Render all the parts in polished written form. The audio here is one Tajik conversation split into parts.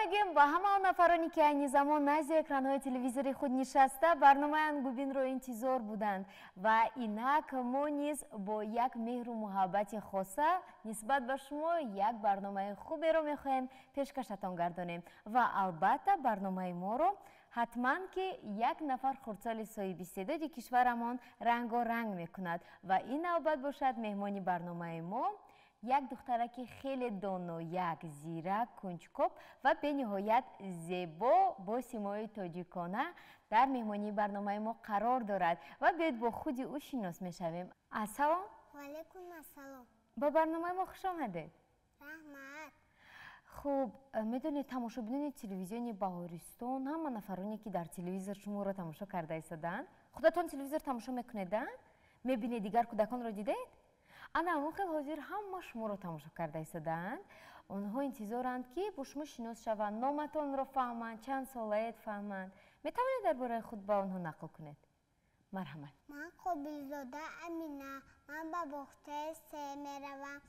Мегӯем ба ҳама он нафароне, ки айни замон назди экранҳои телевизори худ нишаста, барномаи Ангубинро интизор буданд. Ва инак мо низ бо як меҳру муҳаббати хоса нисбат ба шумо як барномаи хуберо мехоҳем пешкашатон гардонем. Ва албатта, барномаи моро ҳатман ки як нафар хурдсоли соҳиби истеъдоди кишварамон рангоранг мекунад. Ва ин навбат бошад, меҳмони барномаи мо як духтараки хеле донояк, зирак, кунҷкоб ва бениҳоят зебо бо симои тоҷикона дар меҳмонии барномаи мо қарор дорад. Ва биёед, бо худи ӯ шинос мешавем. Ассалом. Ваалайкум ассалом. Ба барномаи мо хуш омадед. Раҳмат. Хуб, медонед, тамошобинони телевизиони Баҳористон, ҳама нафароне, ки дар телевизор шуморо тамошо карда истодаанд, худатон телевизор тамошо мекунед, а мебинед, дигар кӯдаконро дидед, ана ҳамон хел ҳозир ҳама шуморо тамошо карда истодаанд. Онҳо интизоранд, ки бо шумо шинос шаванд, номатонро фаҳманд, чанд солаед фаҳманд. Метавонед дар бораи худ ба онҳо нақл кунед? Марҳамат. Ман Қобилзода Амина, ман ба боғчаи се меравам.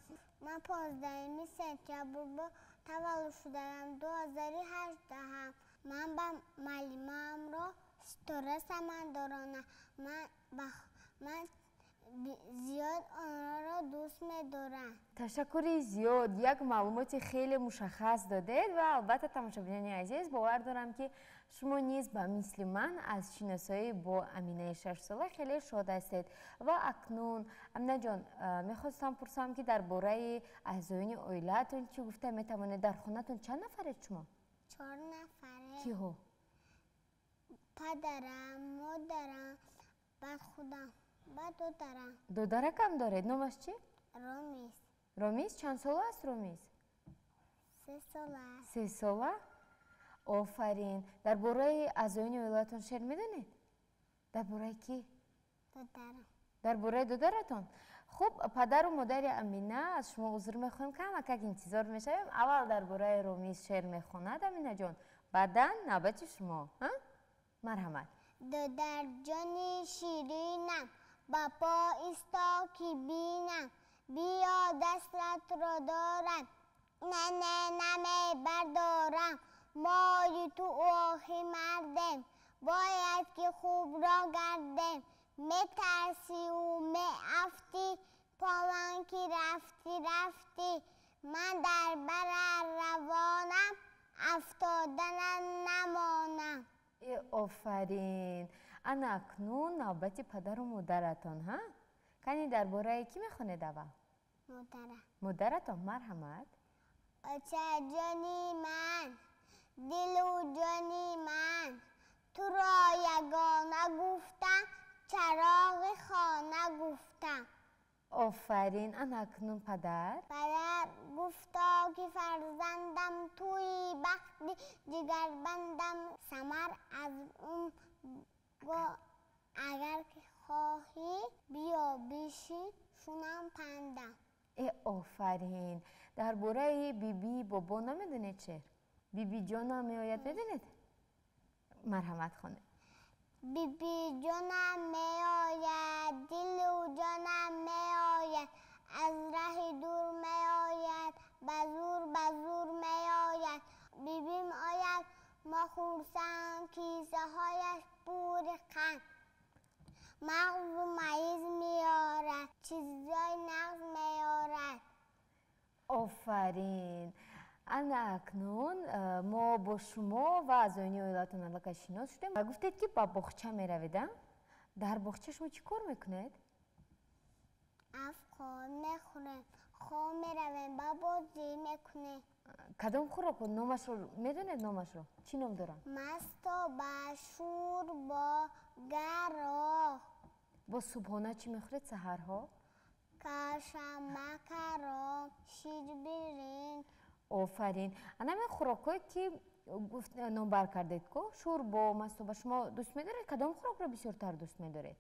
Ман 15 сентябр таваллуд шудаам, 2018-ам. Ман ба муаллимаамро Ситора Самандорона, ман зиёд онҳоро дӯст медорам. Ташаккури зиёд, як маълумоти хеле мушаххас додед. Ва албатта, тамошобинони азиз, бовар дорам, ки шумо низ ба мисли ман аз шиносоӣ бо Аминаи 6-сола хеле шод ҳастед. Ва акнун, Аминаҷон, мехостам пурсам, ки дар бораи аъзоёни оилаатон чӣ гуфта метавонед? Дар хонатон чанд нафаред шумо? Чор нафаре. Киҳо? Падарам, модарам, баъд худам, баъд додарам. Додаракам доред? Номаш чӣ? Ромис. Ромис чанд сола аст, Ромис? 3 сола. 3 сола, офарин. Дар бораи аъзоёни оилаатон шеър медонед? Дар бораи кӣ? Додарам. Дар бораи додаратон. Хуб, падару модари Амина, аз шумо узр мехоҳем, камакак интизор мешавем. Аввал дар бораи Ромиз шеър мехонад Аминаҷон, баъдан навбати шумо. Марҳамат. Додарҷони ширинам, ба по исто, ки бинам. Биё, дастатро дорам, не, не, намебардорам. Мою ту охи мардем, бояд ки хубро гардем. Метарсиву меафтӣ, поман ки рафтӣ, рафтӣ. Ман дар бара равонам, афтодана намонам. Офарин. Ана акнун навбати падару модаратон. Ҳа, кани, дар бораи кӣ мехонед аввал? Модарам. Модаратон, марҳамат. Очаҷони ман, дилу ҷони ман, туро ягона гуфтам, чароғи хона гуфтам. Офарин. Ана акнун падар. Падар гуфто, ки фарзандам, туи бахти ҷигарбандам. Самар аз ум го агар хоҳӣ, биё бишин, шунам пандам. Э, офарин. Дар бораи биби, бобо намедонед шеър? Бибиҷонам меояд, медонед? Марҳамат, хонед. Бибиҷонам меояд, дилу ҷонам меояд, аз раҳи дур меояд, ба зур, ба зур меояд. Бибим ояд, мо хурсанд, кисаҳояш пури қанд. Мағзу маиз меорад, чизҳои нағз меорад. Офарин. Ана акнун мо бо шумо ва аъзоёни оилаатон аллакай шинос шудем. Ва гуфтед, ки ба боғча меравед, а? Дар боғча шумо чӣ кор мекунед? Афқон мехӯрем, хоб меравем, ба бозӣ мекунем. Кадом хӯрок, номашро медонед? Номашро чӣ ном доранд? Мастоба, шӯрбо, гароҳ. Бо субҳона чӣ мехӯред саҳарҳо? Каша, макарон, ширбиринҷ. Офарин. Анаме хӯрокҳое, ки номбар кардед ку, шӯрбо, мастоба, шумо дӯст медоред? Кадом хӯрокро бисёртар дӯст медоред?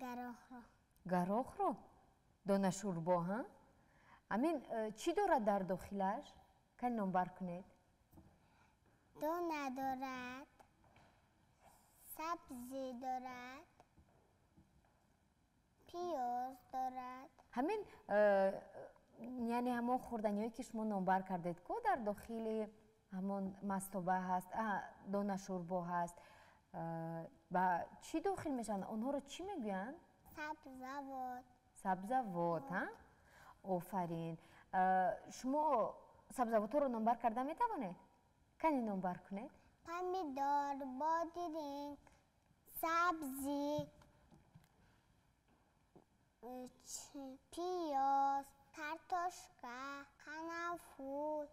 Гароҳро. Гарохро, дона шӯрбо. Ҳа, амин чӣ дорад дар дохилаш? Кани, номбар кунед. Дона дорад, сабзӣ дорад, пиёз дорад. Ҳамин яъне ҳамон хӯрданиҳое, ки шумо номбар кардед ку, дар дохили Ҳамон мастоба ҳаст, дона шӯрбо ҳаст. Ба чӣ дохил мешаванд? Онҳоро чӣ мегӯянд? Сабзавот. Сабзавот, ҳа? Офарин. Шумо сабзавотҳоро номбар карда метавонед? Кани номбар кунед? Помидор, бодиринг, сабзӣ, пиёз, картошка, канафур.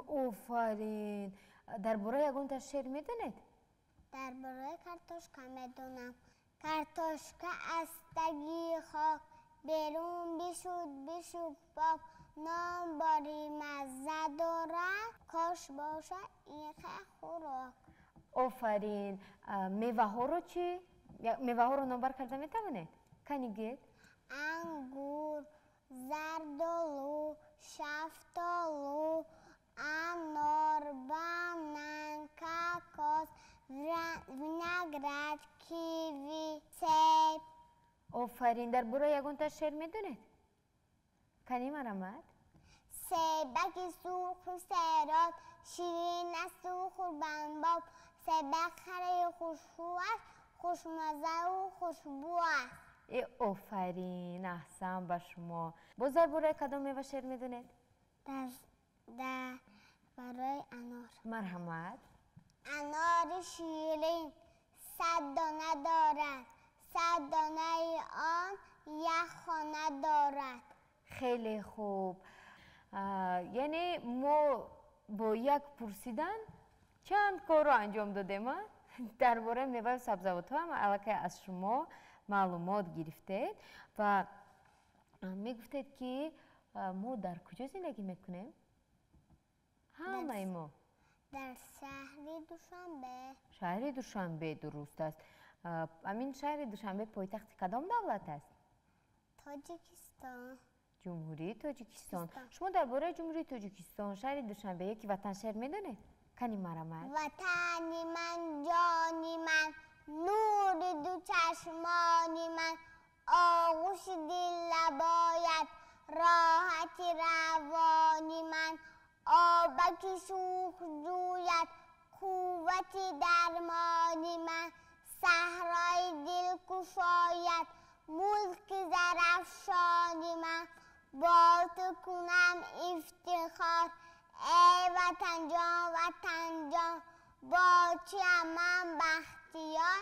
Офарин. Дар бораи ягонта шеър медонед? Дар бораи картошка медонам. Картошка аз таги хок берун бишуд, бишуд пок. Нон бори мазза дорад, кош бошад ин хӯрок. Офарин. Меваҳоро чӣ? Меваҳоро номбар карда метавонед? Кани гӯед? Ангур, зардолу, шафтолу, анор, банан, кокос, виноград, киви, себ. Офарин. Дар бораи ягонта шеър медонед? Кани марамад? Себаки сурху сероб, ширин асту хурбанбоб, себак хари хушхӯ аст, хушмаззаву хушбӯ аст. Э, офарин, аҳсан ба шумо. Боз дар бораи кадом мева шеър медонед? Дар бораи анор. Марҳамат. Анори ширин 100 дона дорад, 100 донаи он як хона дорад. Хеле хуб. Яъне мо бо як пурсидан чанд корро анҷом додем, а? Дар бораи меваю сабзавотҳо ҳам аллакай аз шумо маълумот гирифтед ва мегуфтед, ки мо дар куҷо зиндагӣ мекунем? Ҳамаи мо дар шаҳри Душанбе. Шаҳри Душанбе, дуруст аст. Ҳамин шаҳри Душанбе пойтахти кадом давлат аст? Тоҷикистон. Ҷумҳурии Тоҷикистон. Шумо дар бораи Ҷумҳурии Тоҷикистон, шаҳри Душанбе яки ватаншеър медонед? Кани марамад. Ватани ман, ҷони ман, нури ду чашмони ман, оғӯши дил лабоят, роҳати равони ман, обаки шӯх ҷӯяд, қуввати дармони ман, саҳрои дил кушояд, мулки зарафшони ман, бо ту кунам ифтихор, эй ватанҷон, ватанҷон, бо чиам ман бахтиёр,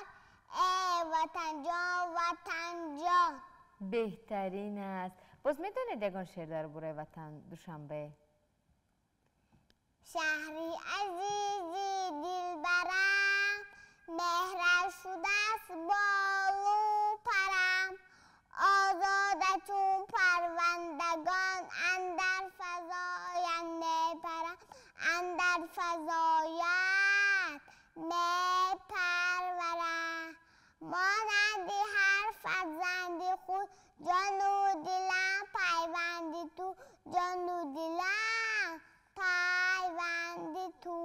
эй ватанҷон, ватанҷон. Беҳтарин аст. Боз медонед ягон шеър дар бораи ватан Душанбе? Шаҳри азизи дилбарам, меҳраш шудааст болу парам, озода чун парвандагон андар фазоят мепарам, андар фазоят мепарварам. Монанди ҳар фарзанди худ, ҷону дилам пайванди ту, ҷону дилам пайванди ту.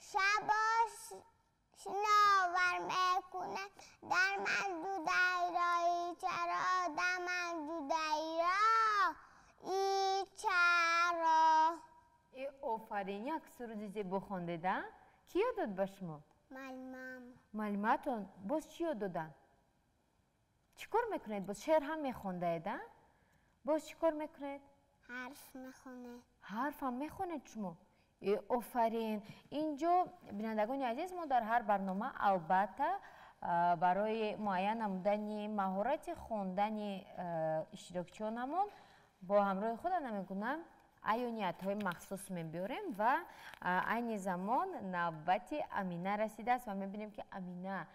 Шабош шиновар мекунад дар ман ҷудайрои чаро, дар ман ҷудайрои чаро. Э, офарин, як суруди зебо хондед, а? Кӣ ёд дод ба шумо? Муаллимам. Муаллиматон боз чӣ ёд доданд? Чӣ кор мекунед? Боз шеър ҳам мехондаед, а? Боз чӣ кор мекунед? Ҳарф мехонед. Ҳарфам мехонед шумо? Э, офарин. Инҷо, бинандагони азиз, мо дар ҳар барнома албатта барои муайян намудани маҳорати хондани иштирокчиёнамон бо ҳамроҳи худ намегунам аёниятҳои махсус мебиёрем ва айни замон навбати Амина расидааст ва мебинем, ки Амина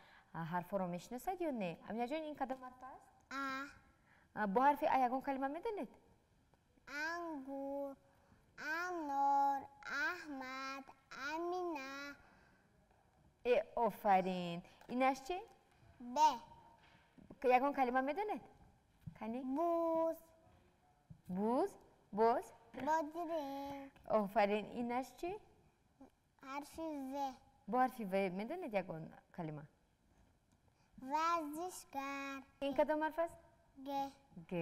ҳарфҳоро мешиносад ё не. Аминаҷон, ин кадом ҳарф аст? А. Бо ҳарфи а ягон калима медонед? Ангур, анор, Аҳмад, Амина. Э, офарин. Инаш чӣ? Б. Ягон калима медонед? Кани? Буз. Буз? Боз? Бодиринг. Офарин. Инаш чӣ? Ҳарфи В. Бо ҳарфи В медонед ягон калима? Варзишгар. Ин кадом ҳарф аст? Г. Г.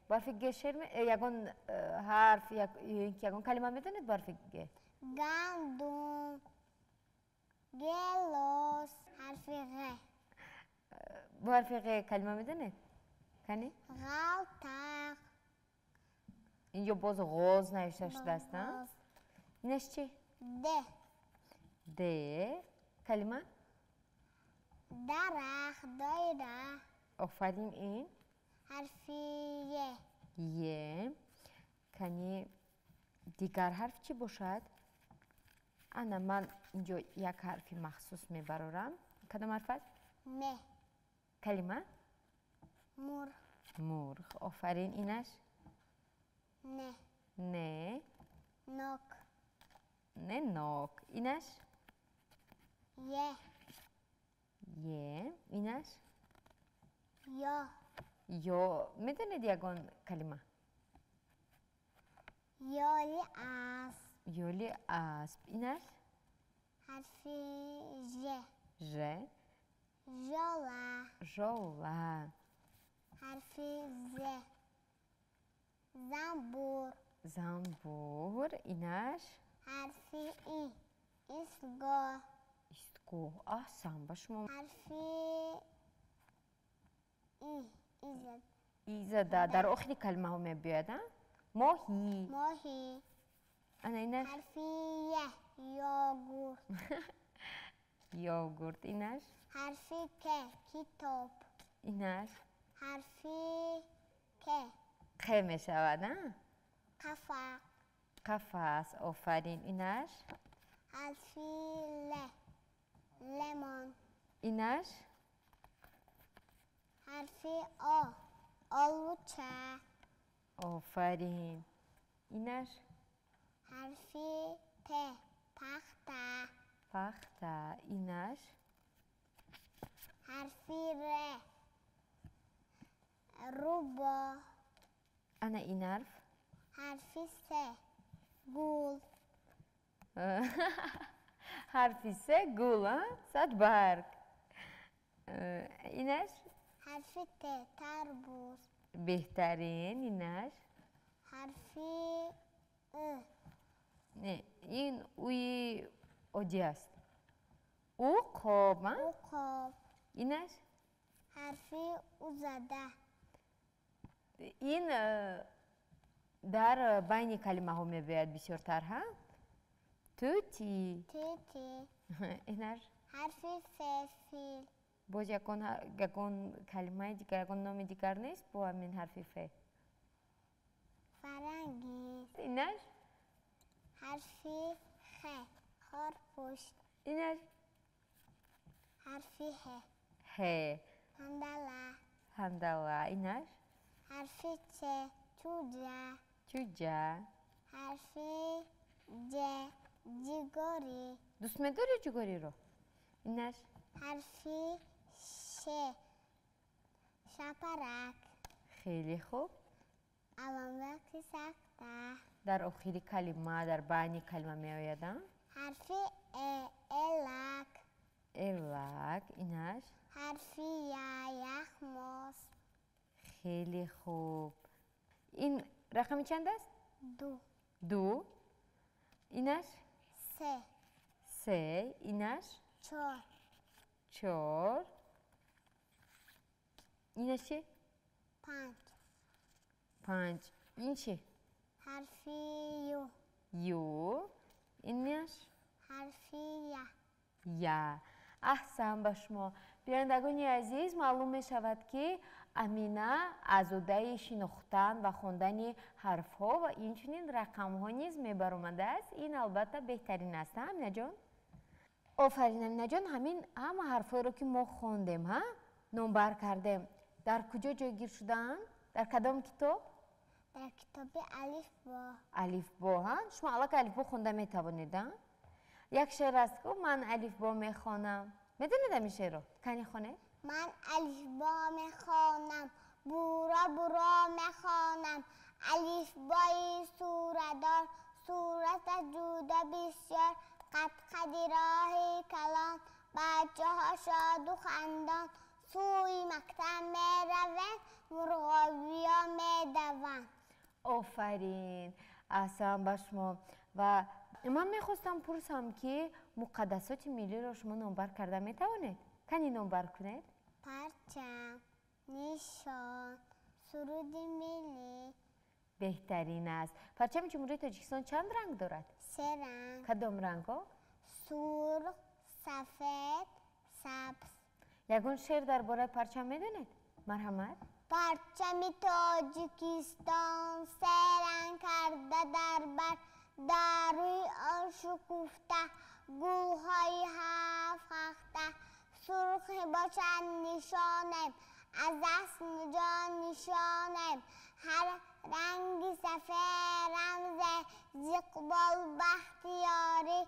Бо ҳарфи Г шеър ягон ҳарф ё ин ки ягон калима медонед бо ҳарфи Г? Гандум, гелос. Ҳарфи ғ. Бо ҳарфи ғ калима медонед? Кани? Ғалтақ. Инҷо боз ғоз навишта шудааст, а? Инаш чӣ? Д. Д. Калима? Дарахт, доира. Офарин, ин? Ҳарфи Е. Е. Кани дигар ҳарф чӣ бошад? Ана ман инҷо як ҳарфи махсус мебарорам. Кадом ҳарф аст? М. Калима? Мурғ. Мурғ. Офарин, инаш? Н. Н. Нок. Н, нок. Инаш? Е. Е. Инаш? Ё. Ё. Медонед ягон калима? Ёли асп. Ёли асп. Инаш? Ҳарфи Ж. Ж. Жола. Жола. Ҳарфи З. Замбур. Замбур. Инаш? Ҳарфи И. Истгоҳ. Истгоҳ. Аҳсан ба шумо. Ҳарфи И. Изад. Изада. Дар охири калимаҳо мебиёяд, а? Моҳӣ. Моҳӣ. Ана инаш? Ҳарфи Е. Йогурт. Йогурт. Инаш? Ҳарфи К. Китоб. Инаш? Ҳарфи К. Қ мешавад, а? Қафас. Қафас. Офарин. Инаш? Ҳарфи Л. Лимон. Инаш? Ҳарфи О. Олуча. Офарин. Инаш? Ҳарфи П. Пахта. Пахта. Инаш? Ҳарфи Р. Рӯбоҳ. Ана ин ҳарф? Ҳарфи С. Гул. Ҳарфи С гул, а? Садбарг. Инаш? Ҳарфи Т. Тарбуз. Беҳтарин. Инаш? Ҳарфи Ы. Не, ин уи оддӣ аст. Уқоб, а? Уқоб. Инаш? Ҳарфи Узада. Ин дар байни калимаҳо мебиёяд бисёртар, ҳа? Тӯтӣ. Тӯтӣ. Инаш? Ҳарфи Ф. Фил. Боз ягон калимаи дигар, ягон номи дигар нест бо ҳамин ҳарфи Ф? Фарангиз. Инаш? Ҳарфи Х. Хорпушт. Инаш? Ҳарфи Ҳ. Ҳ. Ҳандала. Ҳандала. Инаш? Ҳарфи Ч. Чӯҷа. Чӯҷа. Ҳарфи Ҷ. Ҷигорӣ. Дӯст медорӣ ҷигориро? Инаш? Ҳарфи Ш. Шапарак. Хеле хуб. Аломати сакта. Дар охири калима, дар байни калима меояд, а? Ҳарфи Э. Элак. Элак. Инаш? Ҳарфи Я. Яхмос. Хеле хуб. Ин рақами чанд аст? Ду. Ду. Инаш? Се. Се. Инаш? Чор. Чор. Инаш чӣ? Панҷ. Панҷ. Ин чӣ? Ҳарфи Ю. Ю. Инаш? Ҳарфи Я. Я. Аҳсан ба шумо. Бинандагони азиз, маълум мешавад, ки Амина аз уҳдаи шинохтан ва хондани ҳарфҳо ва инчунин рақамҳо низ мебаромадааст. Ин албатта беҳтарин аст, ҳа, Аминаҷон? Офарин, Аминаҷон, ҳамин ҳама ҳарфҳоеро ки мо хондем, ҳа, номбар кардем, дар куҷо ҷойгир шудаанд? Дар кадом китоб? Дар китоби Алифбо. Алифбо, ҳа? Шумо аллакай алифбо хонда метавонед, а? Як шеър аст ку, ман алифбо мехонам. Медонед ҳамин шеърро? Кани хонед? Ман алифбо мехонам, буро буро мехонам. Алифбои суратдор, сураташ ҷуда бисёр. Қад қади роҳи калон, бачаҳо шоду хандон. Сӯи мактаб меравем, мурғобиё медаванд. Офарин, аҳсан ба шумо. Ва ман мехостам пурсам, ки муқаддасоти миллиро шумо номбар карда метавонед? Кани, номбар кунед. Парчам, нишон, суруди миллӣ. Беҳтарин аст. Парчами Ҷумҳурии Тоҷикистон чанд ранг дорад? Се ранг. Кадом рангҳо? Сурх, сафед, сабз. Ягон шеър дар бораи парчам медонед? Марҳамат. Парчами Тоҷикистон се ранг карда дар бар, дар рӯи он шукуфта гулҳои ҳафт ахта. Сурх бошад нишонем, аз асл ҷон нишонем. Ҳар ранги сафед рамзе зи иқболу бахтиёрӣ,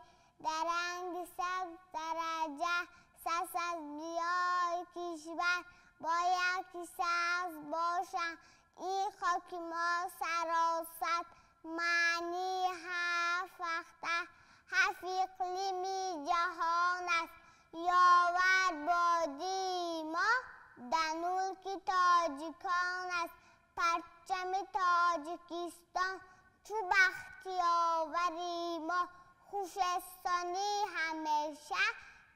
дар ранги сабз дараҷа сас аз биёи кишвар. Бояд ки сабз бошад ин хоки мо саросар, маънии ҳафт ахта ҳафт иқлими ҷаҳон аст. Ёвар бодии мо дар мулки тоҷикон аст. Парчами Тоҷикистон чу бахтиёвари мо, хушестонӣ ҳамеша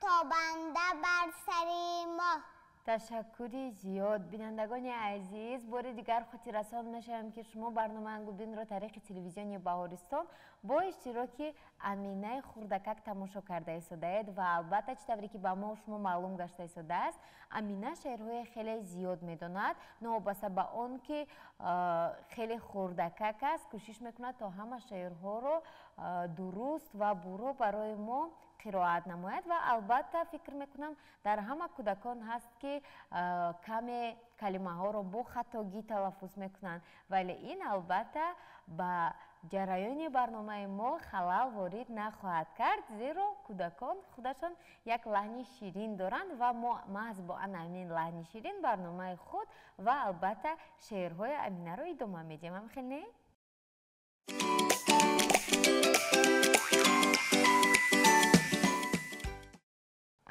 тобанда бар сари мо. Ташаккури зиёд. Бинандагони азиз, бори дигар хотиррасон мешавем, ки шумо барномаи Ангубинро тариқи телевизиони Баҳористон бо иштироки Аминаи хурдакак тамошо карда истодаед. Ва албатта, чӣ тавре ки ба мо шумо маълум гашта истодааст, Амина шеърҳои хеле зиёд медонад. Новобаста ба он ки хеле хурдакак аст, кӯшиш мекунад, то ҳама шеърҳоро дуруст ва буро барои мо қироат намояд. Ва албатта, фикр мекунам, дар ҳама кӯдакон ҳаст, ки каме калимаҳоро бо хатогӣ талаффуз мекунанд, вале ин албатта ба ҷараёни барномаи мо халал ворид нахоҳад кард, зеро кӯдакон худашон як лаҳни ширин доранд ва мо маҳз бо ана ҳамин лаҳни ширин барномаи худ ва албатта шеърҳои Аминаро идома медиҳем. Ҳамхел не?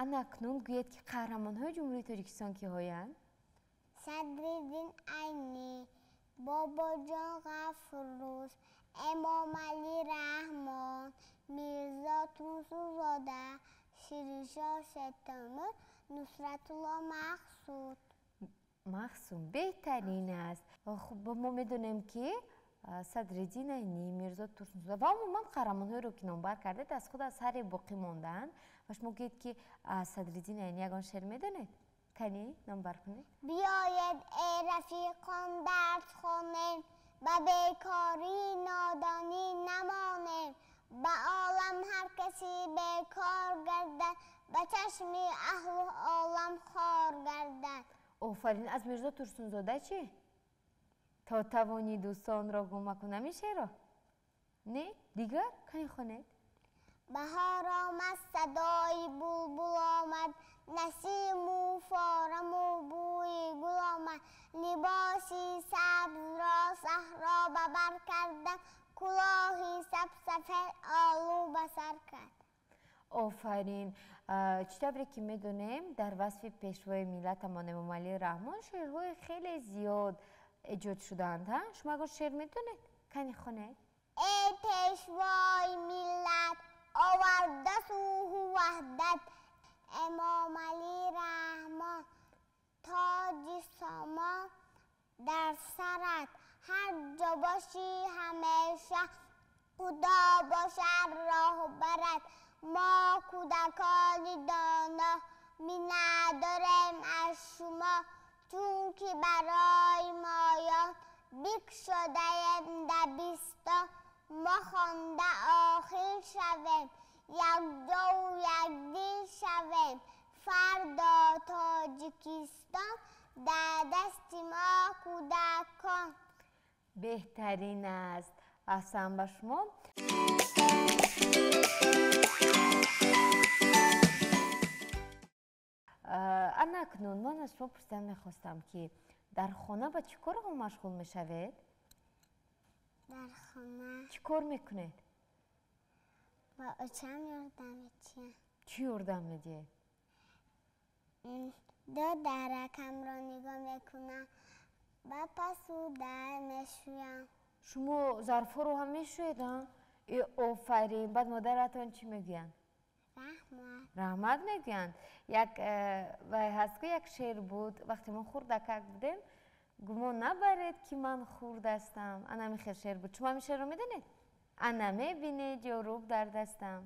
Ана акнун гӯед, ки қаҳрамонҳои Ҷумҳурии Тоҷикистон киҳоянд? Садриддин Айнӣ, Бобоҷон Ғафуров, Эмомалӣ Раҳмон, Мирзо Турсунзода, Шириншоҳ Шертемур, Нусратулло Махсуд. Махсум беҳтарин аст. Хуб, мо медонем, ки Садриддин Айнӣ, Мирзо Турсунзода ва умуман қаҳрамонҳоеро, ки номбар кардед, аз худ асаре боқӣ мондаанд. Ва шумо гӯед, ки Садриддин Айнӣ ягон шеър медонед? Кани, номбар кунед. Биёед, эй рафиқон, дарс хонем, ба бекорӣ нодонӣ намонем. Ба олам ҳар касе бекор гардад, ба чашми аҳлу олам хор гардад. Офарин. Аз Мирзо Турсунзода чӣ? То тавонӣ дӯстонро гум макун, ҳамин шеърро не? Дигар кани, хонед. Баҳор омад, садои булбул омад, насиму фораму бӯи гул омад. Либоси сабзро саҳро ба бар кардам, кулоҳи сабсафед олу ба сар кард. Офарин. Чӣ тавре ки медонем, дар васфи пешвои миллатамон Эмомалӣ Раҳмон шеърҳои хеле зиёд эҷод шудаанд. Шумо ягон шеър медонед? Кани, хонед. Эй пешвои миллат, оварда сулҳу ваҳдат, Эмомалӣ Раҳмон, тоҷи сомон дар сарат. Ҳар ҷо бошӣ ҳамеша Худо бошад роҳбарат. Мо кӯдакони доно миннатдорем аз шумо, чунки барои моён бикушодаем дабистон. Мо хонда охир шавем, якҷову якдил шавем, фардо Тоҷикистон дар дасти мо кӯдакон. Беҳтарин аст. Аҳсан ба шумо. Ана акнун ман аз шумо пурсидан мехостам, ки дар хона ба чӣ корҳо машғул мешавед? Дар хона. Чӣ кор мекунед? Ба очам ёрдам медиҳам. Чӣ ёрдам медиҳед? Ду даракамро нигоҳ мекунам, ба пасу дар мешӯям. Шумо зарфҳоро ҳам мешӯед? Э, офарин. Офарин. Баъд модаратон чӣ мегӯянд? Раҳмат. Раҳмат мегӯянд. Як вай ҳаст ку, як шеър буд, вақте мо хурдакак будем, гумон набаред, ки ман хурд ҳастам. Ана ҳамин хел шеър буд. Шумо ҳамин шеърро медонед? Ана мебинед, ҷоруб дар дастам.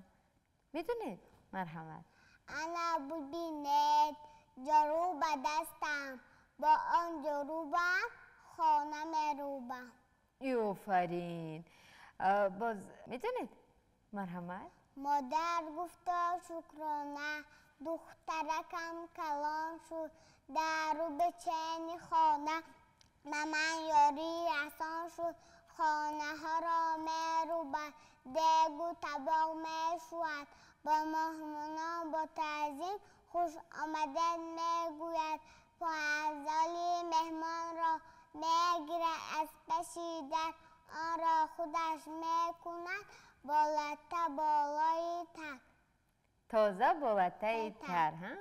Медонед? Марҳамат. Ана бибинед, ҷоруб ба дастам, бо он ҷорубам хона мерубам. Офарин. Боз медонед? Марҳамат. Модар гуфто шукрона, духтаракам калон шуд, дару бечени хона ба ман ёрӣ расон шуд, хонаҳоро мерубад, дегу табоқ мешӯяд, бо меҳмонон бо таъзим хуш омадед мегӯяд, пойафзоли меҳмонро мегирад аз паши дар, онро худаш мекунад болата болои тар. Тоза болатаи тар, ҳа?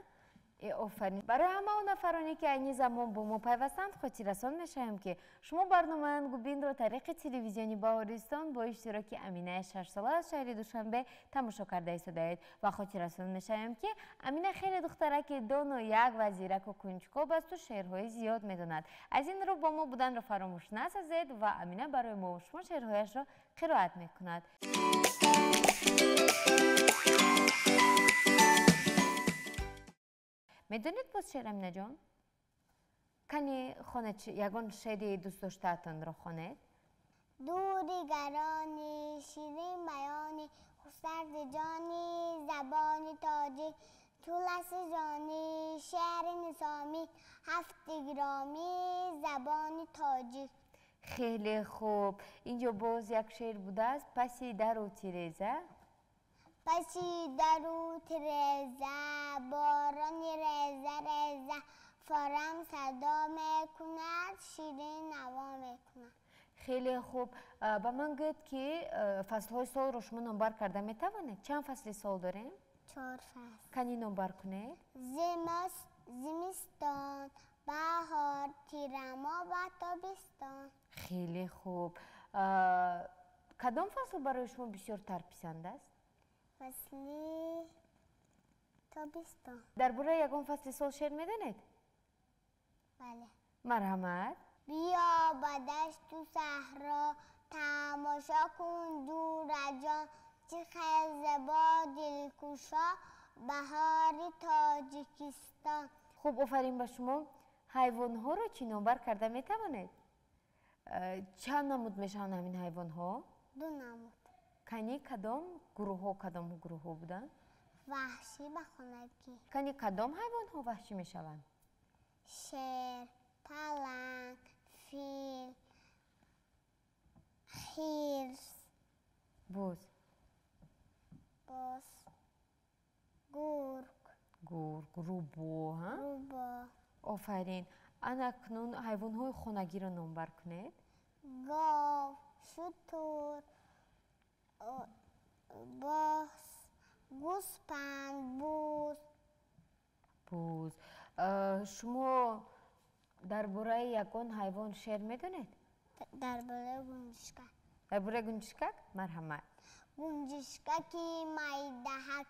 Офарин. Барои ҳама он нафароне, ки айни замон бо мо пайвастанд, хотиррасон мешавем, ки шумо барномаи Ангубинро тариқи телевизиони Баҳористон бо иштироки Аминаи шашсола аз шаҳри Душанбе тамошо карда истодаед ва хотиррасон мешавем, ки Амина хеле духтараки донояк ва зираку кунҷкоб асту шеърҳои зиёд медонад. Аз ин рӯ бо мо буданро фаромӯш насозед ва Амина барои мо шумо шеърҳояшро қироат мекунад. Медонед боз шеър, Аминаҷон? Кани хонед, ягон шеъри дӯстдоштаатонро хонед. Дури гарони, ширин баёни, хушсарди ҷони, забони тоҷик, туласи ҷони, шеъри низомӣ, ҳафти гиромӣ, забони тоҷик. Хеле хуб. Инҷо боз як шеър будааст, паси дару тиреза. Паси дару тиреза, борони реза реза, форам садо мекунад, ширин наво мекунад. Хеле хуб. Ба ман гӯед, ки фаслҳои солро шумо номбар карда метавонед? Чанд фасли сол дорем? 4 фасл. Кани номбар кунед? Зимистон, баҳор, тирамоҳ ва тобистон. Хеле хуб. Кадом фасл барои шумо бисёртар писанд аст? Фасли тобистон. Дар бораи ягон фасли сол шеър медонед? Бале. Марҳамат. Биё ба дашту саҳро, тамошо кун ҷураҷон, чӣ хел зебо дилкушо баҳори Тоҷикистон. Хуб, офарин ба шумо. Ҳайвонҳоро чӣ номбар карда метавонед? Чанд намуд мешаванд ҳамин ҳайвонҳо? 2 намуд. Кани кадом гурӯҳҳо, кадом гурӯҳҳо буданд? Ваҳшӣ ва хонагӣ. Кани кадом ҳайвонҳо ваҳшӣ мешаванд? Шер, паланг, фил, хирс. Буз. Боз, гург. Гург, рӯбоҳ, ҳа? Рӯбоҳ. Офарин. Ана акнун ҳайвонҳои хонагиро номбар кунед. Гов, шутур, боз, гӯспанд, буз. Буз. Шумо дар бораи ягон ҳайвон шеър медонед? Дар бораи гунҷишкак. Дар бораи гунҷишкак? Марҳамат. Гунҷишкаки майдаҳак,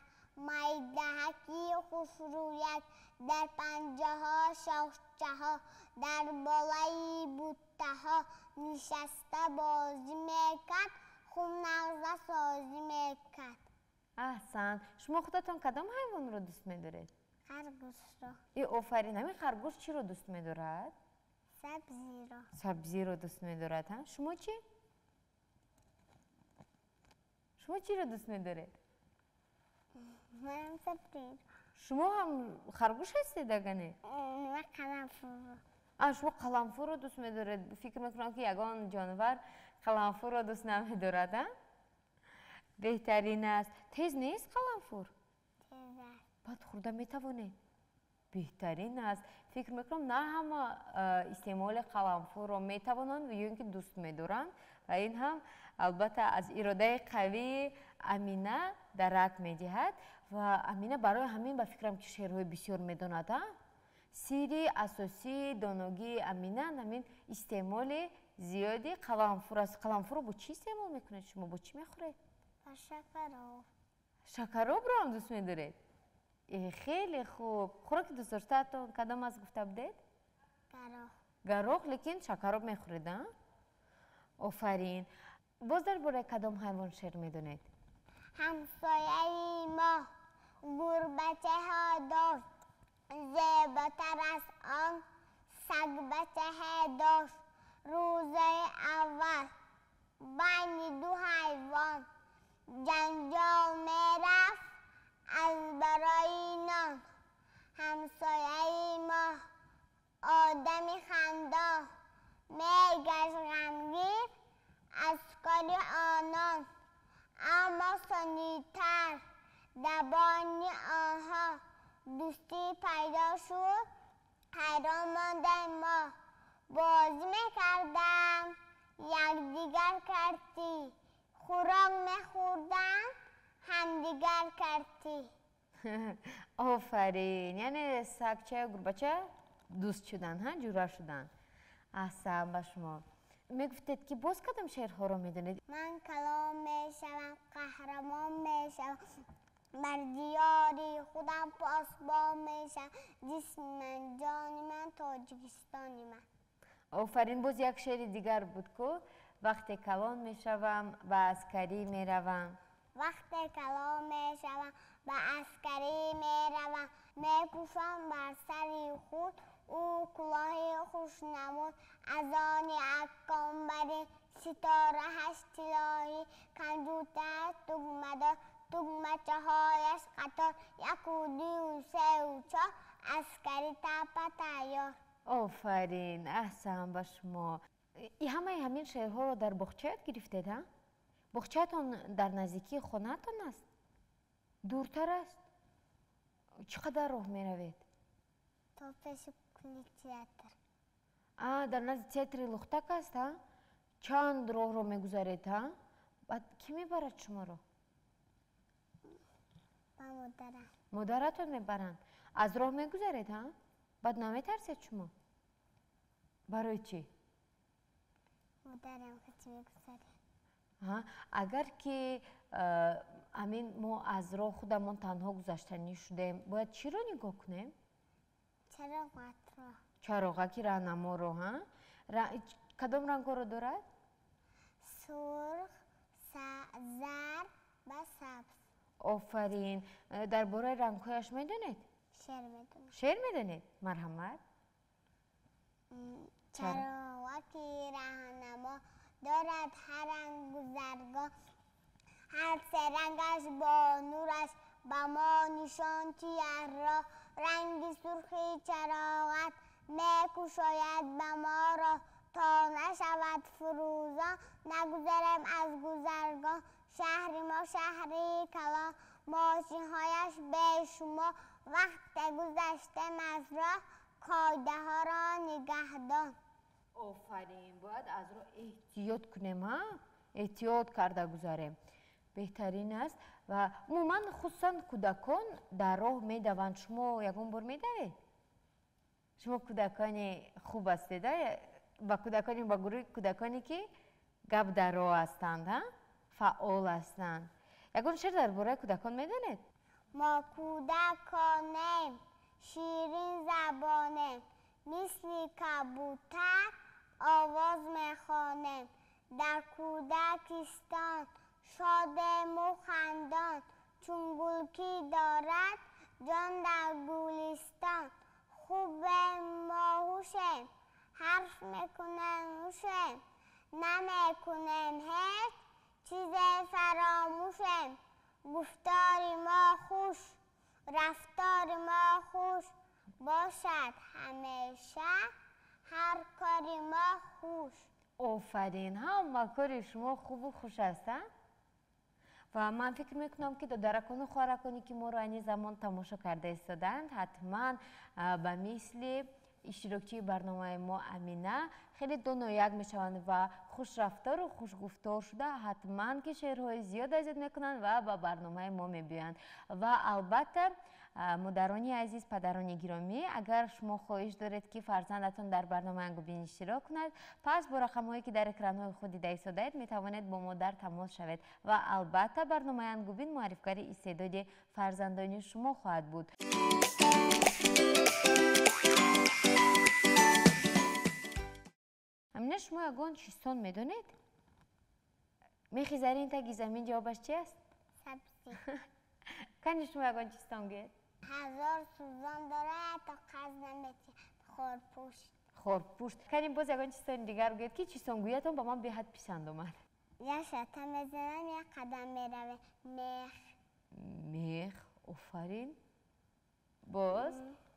майдаҳаки хушрӯяк, дар панҷаҳо шохчаҳо, дар болои буттаҳо нишаста бозӣ мекард, хум нағза созӣ мекард. Аҳсан. Шумо худатон кадом ҳайвонро дӯст медоред? Харгӯшро. Офарин. Ҳамин харгӯш чиро дӯст медорад? Сабзиро. Сабзиро дӯст медорад, ҳа? Шумо чӣ? Шумо чиро дӯст медоред? Ман сабзиро. Шумо ҳам харгӯш ҳастед, ага не? Ман қаламфурро. Шумо қаламфурро дӯст медоред? Фикр мекунам, ки ягон ҷонвар қаламфурро дӯст намедорад, а? Беҳтарин аст. Тез нест қаламфур? Тез аст. Баъд хӯрда метавонед? Беҳтарин аст. Фикр мекунам, на ҳама истеъмоли қаламфурро метавонанд ё ин ки дӯст медоранд ва ин ҳам албатта аз иродаи қавии Амина дарак медиҳад ва Амина барои ҳамин ба фикрам, ки шеърҳои бисёр медонад, а? Сирри асосии доногии Амина ҳамин истеъмоли зиёди қаламфур аст. Қаламфурро бо чӣ истеъмол мекунед шумо? Бо чӣ мехӯред? Ва шакароб. Шакаробро ҳам дӯст медоред? Хеле хуб. Хӯроки дӯстдоштаатон кадом аст, гуфта будед? Гароҳ. Гароҳ, лекин шакароб мехӯред, а? Офарин. Боз дар бораи кадом ҳайвон шеър медонед? Ҳамсояи мо гурбачаҳо дошт, зеботар аз он сагбачаҳе дошт. Рӯзаи аввал байни ду ҳайвон ҷанҷол мерафт аз барои нон. Ҳамсояи мо одами хандон, мегашт ғамгин аз кори онон. Аммо сонитар дар байни онҳо дӯстӣ пайдо шуд, ҳайрон мондем мо. Бозӣ мекардам, якдигар картӣ, хӯрок мехӯрдам, ҳамдигар картӣ. Офарин. Яъне сагчаю гурбача дӯст шуданд, ҳа, ҷура шуданд. Аҳсан ба шумо. Мегуфтед, ки боз кадом шеърҳоро медонед? Ман калон мешавам, қаҳрамон мешавам, бар диёри худам посбон мешавам. Ҷисми ман, ҷони ман, Тоҷикистони ман. Офарин. Боз як шеъри дигар буд ку, вақте калон мешавам, ба аскарӣ меравам. Вақте калон мешавам, ба аскарӣ меравам, мепӯшам бар сари худ ӯ кулоҳи хушнамуд. Аз они аккомбарин ситораҳаш тиллоҳӣ, канҷутааш тугмадор, тугмачаҳояш қатор, яку дую сеу чор, аскари тапа тайёр. Офарин, аҳсан ба шумо. Ҳамаи ҳамин шеърҳоро дар боғча ёд гирифтед, ҳа? Боғчаатон дар наздикии хонаатон аст? Дуртар аст? Чӣ қадар роҳ меравед? То пеши кули театр. А, дар назди театри Лухтак аст, ҳа? Чанд роҳро мегузаред, ҳа? Баъд кӣ мебарад шуморо? Ба модарам. Модаратон мебаранд. Аз роҳ мегузаред, ҳа? Баъд наметарсед шумо? Барои чӣ? Модарам хати мегузаред. Агар ки ҳамин мо аз роҳ худамон танҳо гузаштанӣ шудем, бояд чиро нигоҳ кунем? Чароғатро. Чароғаки раҳнаморо, ҳа? Кадом рангҳоро дорад? Сурх, зард ва сабз. Офарин. Дар бораи рангҳояш медонед? Шеър медонам. Шеър медонед? Марҳамат. Чароғаки раҳнамо дорад ҳар ранг гузаргоҳ, ҳар се рангаш бо нураш ба мо нишон тияд роҳ. Ранги сурхи чароғат мекушояд ба мо роҳ, то нашавад фурӯзон, нагузарем аз гузаргоҳ. Шаҳри мо шаҳри калон, мошинҳояш бешумор, вақте гузаштем аз роҳ, қоидаҳоро нигаҳдон. Офарин. Бояд аз роҳ эҳтиёт кунем, ҳа? Эҳтиёт карда гузарем. Беҳтарин аст. Ва умуман хусусан кӯдакон дар роҳ медаванд. Шумо ягон бор медавед? Шумо кӯдакони хуб ҳастед, а? Ба кӯдакони, ба гурӯҳи кӯдаконе ки гап дар роҳ ҳастанд, ҳа? Фаъол ҳастанд. Ягон шеър дар бораи кӯдакон медонед? Мо кӯдаконем, ширин забонем, мисли кабутар овоз мехонем. Дар кӯдакистон шодему хандон, чун гулкӣ дорад ҷон дар гулистон. Хубем моҳушем, ҳарф мекунем ҳушем, намекунем ҳеҷ чизе фаромӯшем. Гуфтори мо хуш, рафтори мо хуш, бошад ҳамеша ҳар кори мо хуш. Офарин, ҳама кори шумо хубу хуш аст, а? Ва ман фикр мекунам, ки додаракону хоҳараконе ки моро айни замон тамошо карда истодаанд, ҳатман ба мисли иштирокчии барномаи мо Амина хеле донояк мешаванд ва хушрафтору хушгуфтор шуда ҳатман ки шеърҳои зиёд аз ёд мекунанд ва ба барномаи мо мебиёянд. Ва албатта, модарони азиз, падарони гиромӣ, агар шумо хоҳиш доред, ки фарзандатон дар барномаи Ангубин иштирок кунад, пас бо рақамҳое, ки дар экранҳои худ дида истодаед, метавонед бо мо дар тамос шавед ва албатта барномаи Ангубин муаррифгари истеъдоди фарзандони шумо хоҳад буд. Амина, шумо ягон чизтон медонед? Мехи зарин таги замин ҷавобаш чи аст? Сабзӣ. Кани, шумо ягон чизтон гӯед. Ҳазор сӯзон дорад, то қаз наметиҳад. Хорпушт. Хорпушт. Кани, боз ягон чизтони дигар гӯед, ки чизтонгӯятон ба ман беҳад писанд омад. Як шата мезанам, як қадам меравем. Мех. Мех, офарин. Боз?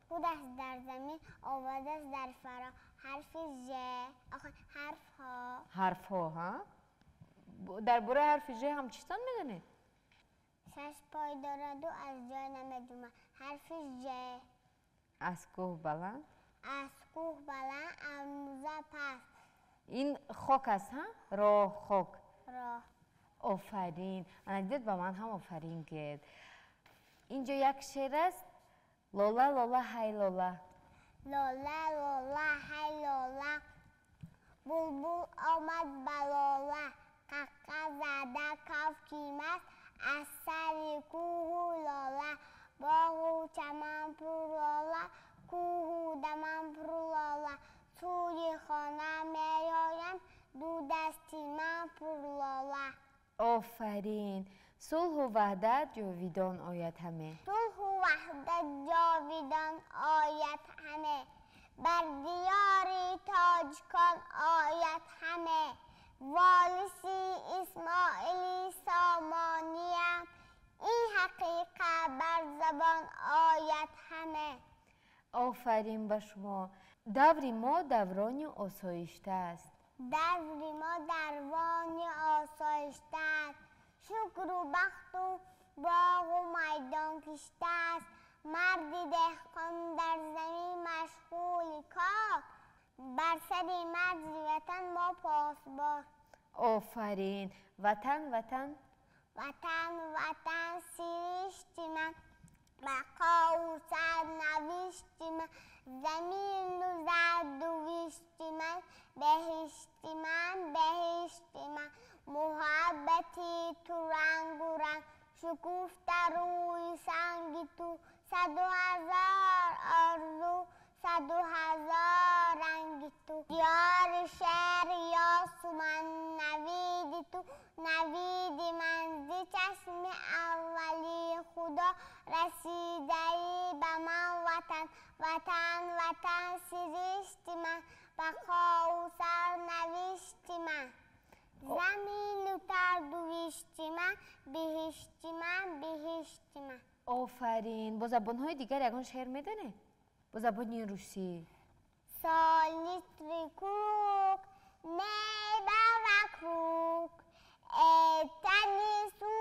Худаш дар замин, овозаш дар фаро. Ҳарфи ж, ҳарфҳо. Ҳарфҳо, ҳа? Дар бораи ҳарфи ж ҳам чизтон медонед? Шаш пой дораду аз ҷой намеҷумад. Ҳарфи ж. Аз кӯҳ баланд? Аз кӯҳ баланд, аз муза паст. Ин хок аст, ҳа? Роҳ, хок. Роҳ. Офарин. Ана дидед, ба ман ҳам офарин гӯед. Инҷо як шеър аст. Лола, лола, ҳай лола. Лола, лола, ҳай лола. Булбул омад ба лола. Қаққа зада кафки маст аз сари кӯҳу лола. Боғу чаман пур лола, кӯҳу даман пур лола. Сӯи хона меоям, ду дасти ман пур лола. Офарин. Сулҳу ваҳдат ҷовидон ояд ҳаме. Сулҳу ваҳдат ҷовидон ояд ҳаме. Бар диёри тоҷикон ояд ҳаме. Вориси Исмоили Сомониям, ин ҳақиқат бар забон ояд ҳаме. Офарин ба шумо. Даври мо даврони осоишта аст. Даври мо даврони осоишта аст. Шукру бахту боғу майдон кишта аст. Марди деҳқон дар замин машғули кор. Бар сари марзи ватан мо посбон. Офарин. Ватан, ватан. Ватан, ватан, сиришти ман. Бақову сарнавишти ман. Замину зардувишти ман. Беҳишти ман, беҳишти ман. Муҳаббати ту рангу ранг. Шукуфта рӯи санги ту. Саду ҳазор орзу, саду ҳазор ранги ту. Диёри шеър ёсуман, навиди ту, навиди ман. Зи чашми аввали Худо расидаи ба ман ватан. Ватан, ватан, сиришти ман. Бақову сарнавишти ман. Замину тардувишти ман. Биҳишти ман, биҳишти ман. Офарин. Бо забонҳои дигар ягон шеър медонед? Бо забони русӣ. Солнечный круг, небо вокруг. Это несу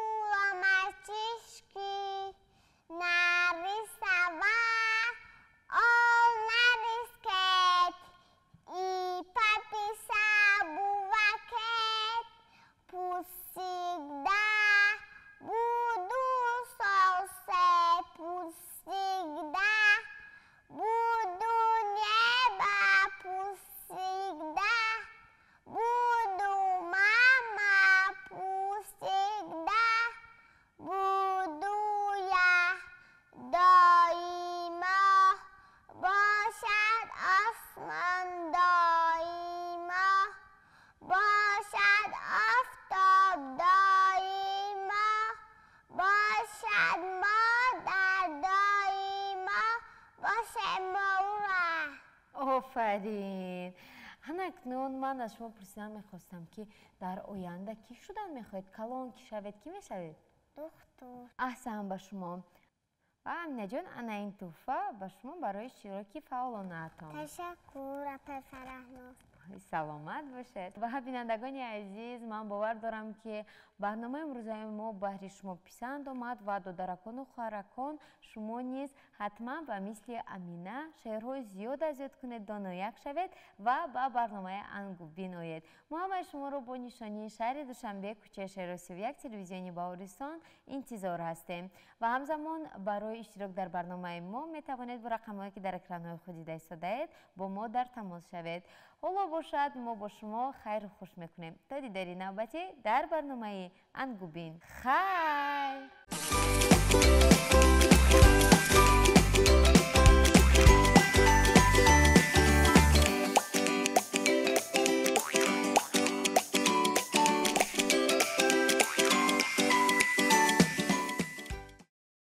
мальчишки нарисовал он на дискет и подписал букет. Пусть всегда буду солнце, пусть всегда буду небо, пусть всегда буду мама, пусть всегда буду я доимо. Бошад осмон доимо, бошад офтоб доимо, бошад модар доимо, бошад маура. Офарин. Ҳанакнун ман аз шумо пурсидан мехостам, ки дар оянда кӣ шудан мехоҳед? Калон ки шавед, кӣ мешавед? Духтур. Аҳсан ба шумо. Ва Аминаҷон, ана ин тӯҳфа ба шумо барои иштироки фаъолонаатон. Ташаккур, апа Фараҳноз. Саломат бошед. Ва бинандагони азиз, ман бовар дорам, ки барномаи имрӯзаи мо баҳри шумо писанд омад ва додаракону хоҳаракон, шумо низ ҳатман ба мисли Амина шеърҳои зиёд аз ёд кунед, донояк шавед ва ба барномаи Ангубин оед. Мо ҳамаи шуморо бо нишонии шаҳри Душанбе, кӯчаи Шеро 31, телевизиони Баҳористон интизор ҳастем. Ва ҳамзамон барои иштирок дар барномаи мо метавонед бо рақамҳое, ки дар экранҳои худ дида истодаед, бо мо дар тамос шавед. Ҳоло бошад, мо бо шумо хайру хуш мекунем то дидори навбатӣ дар барномаи Ангубин. Хайр!